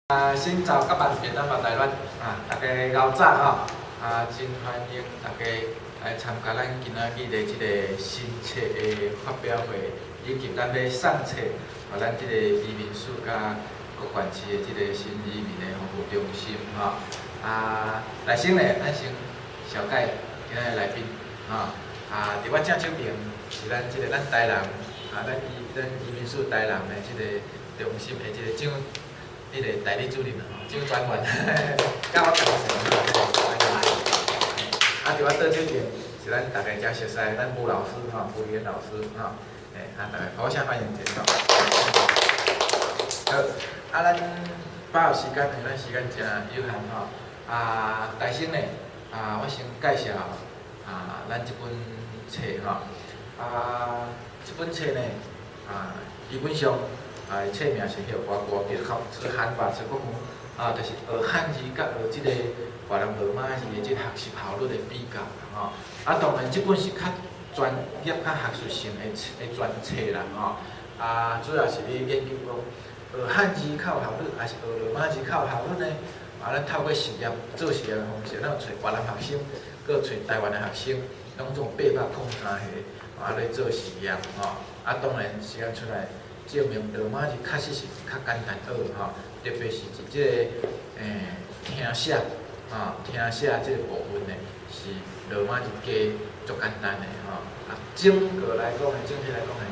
啊，新早甲萬便啊嘛台灣啊，大家𠢕早吼，啊，真歡迎大家來參加咱今仔日的這个新冊的發表會，以及咱欲送冊，予咱這个移民署佮各縣市的這个新移民的服務中心吼。啊，來先咧，咱先紹介今仔日來賓吼。啊，佇我正手爿是咱這个咱台南啊，咱移民署台南的這个中心的這个蔣。彼个代理主任吼，蔣專員，佮我共姓。啊，佇我倒手爿是咱大家誠熟悉的咱吳老師吼，吳語言老師吼，欸，啊，大家鼓聲歡迎一下吼。好，啊，咱把握時間，因為咱時間誠有限吼。啊，大先呢，啊，我先介紹啊，咱這本冊吼。啊，這本冊呢，啊，基本上。啊，冊名是彼個外國別考是漢法是國啊，就是學漢字佮學這个越南羅馬字的這個學習效率的比較吼。啊，當然這本是較專業、較學術性的的專冊啦吼。啊，主要是咧研究講學漢字較有效率，還是學羅馬字較有效率呢？啊，咱透過實驗做實驗的方式，咱有揣越南學生，閣有揣台灣的學生，攏總803個，啊咧做實驗吼。啊，當然實驗出來，證明羅馬字確實是較簡單學吼，特別是佇這個聽寫吼，聽寫這个部分呢，是羅馬字加足簡單的吼。啊，整個來講呢，整體來講呢，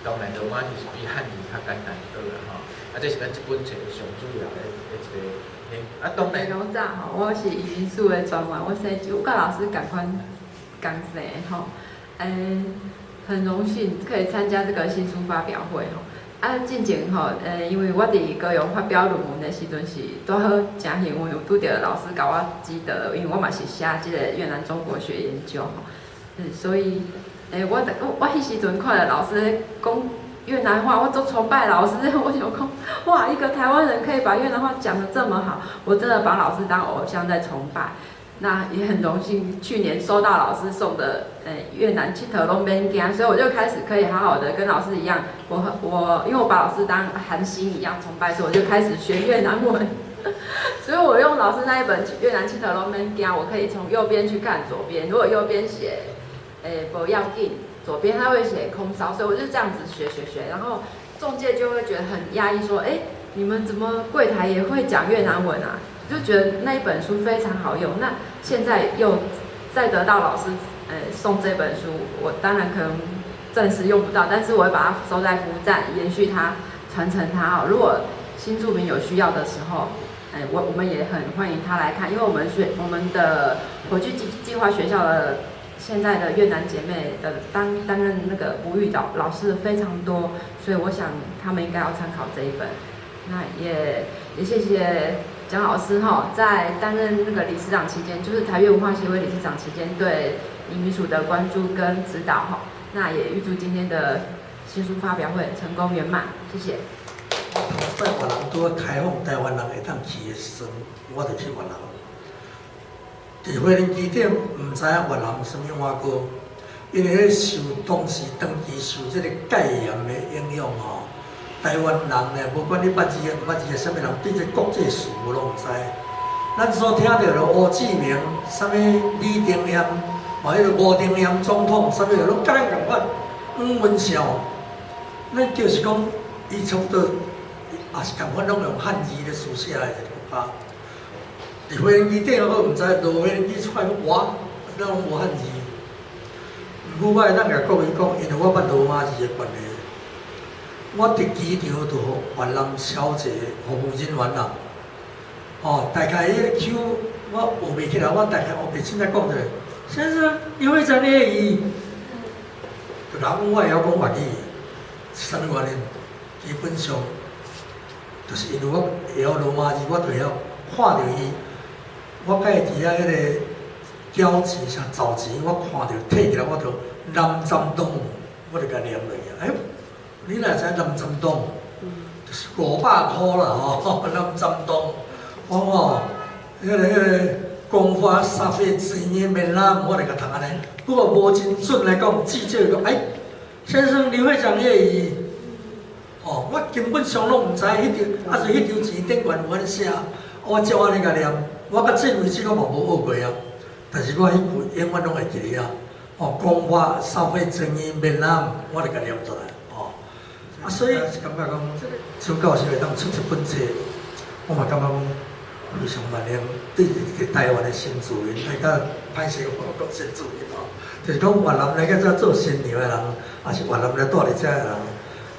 當然羅馬字是比漢字較簡單學啦吼。啊，這是咱這本冊上主要的的一个啊，當然。老早吼，我是移民署的專員，我生我佮老師仝款仝姓吼，很榮幸可以參加這個新書發表會吼。啊，進前吼，因為我佇高雄發表論文的時陣是拄好誠幸運有拄著老師共我指導，因為我嘛是寫這個越南中國學研究吼，所以，我彼時陣看著老師講越南話，我足崇拜老師，我想講，哇，一個台灣人可以把越南話講得這麼好，我真的把老師當偶像在崇拜。那也很榮幸，去年收到老師送的，越南𨑨迌攏免驚，所以我就開始可以好好的跟老師一樣，我因為我把老師當韓星一樣崇拜，所以我就開始學越南文。所以我用老師那一本越南𨑨迌攏免驚，我可以從右邊去看左邊，如果右邊寫，無要緊，左邊他會寫 không sao，所以我就這樣子學學學，然後中介就會覺得很訝異，說，你們怎麼櫃檯也會講越南文啊？就覺得那一本書非常好用。那現在又再得到老師，送這本書，我當然可能暫時用不到，但是我會把它收在服務站，延續它，傳承它。哈，如果新住民有需要的時候，我們也很歡迎他來看，因為我們的火炬計劃學校的現在的越南姐妹的擔任那個母語導老師非常多，所以我想他們應該要參考這一本。那也謝謝蔣老師哈，在擔任那個理事長期間，就是台越文化協會理事長期間，對移民署的關注跟指導哈。那也預祝今天的新書發表會成功圓滿，謝謝。頭擺越南拄仔開放台灣人會當去的時陣，我就去越南。佇飛輪機頂，毋知影越南有啥物碗糕，因為彼受當時長期受這个戒嚴的影響吼。台灣人呢，無管你捌字毋捌字，啥物人對這國際事務攏毋知。咱所聽著的胡志明、啥物李登輝、嘛彼个吳登輝總統，啥物攏佮咱仝款，黃文祥，咱就是講，伊差不多也是仝款，攏用漢字咧書寫的一个國家。佇飛行機頂我毋知，落飛行機出來講哇，咱攏無漢字。毋過我會當共各位講，因為我捌羅馬字的關係。我佇機場就予越南小姐服務人員啦，哦，大概彼个口我學袂起來，我大概學袂凊彩講者，先生，你會講粵語？就人講我會曉講粵語，是啥物原因？基本上，就是因為我會曉羅馬字，我就會曉看著伊，我共伊佇遐彼個繳錢啥找錢，我看著提起來，我就南站東，我就共念落去。哎，你若知五十đồng，就是500箍啦吼，五十đồng。我吼，彼个講話沙費錢的面啦，我就共讀按呢。不過無真準來講，至少講，哎，先生你會講粵語？哦，我根本上攏毋知彼張，啊是彼張錢頂懸有按呢寫，我照按呢共念，我到這為止我嘛無學過啊，但是我彼句永遠攏會記得啊。哦，講話消費爭議閩南，我就共念出來。哦，啊，所以是感覺講，張教授會當出這本冊，我嘛感覺講非常萬幸，對佇台灣的新住民來較歹勢講講新住民吼，就是講越南來到遮做新娘的人，抑是越南來蹛佇遮的人，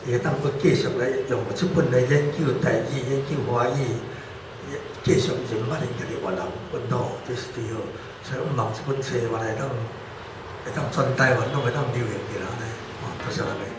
伊會當閣繼續來用這本來研究台語、研究華語，繼續認捌𪜶家己越南本土，這是最好。所以我望這本冊嘛會當全台灣攏會當流行起來按呢，哦，多謝大家。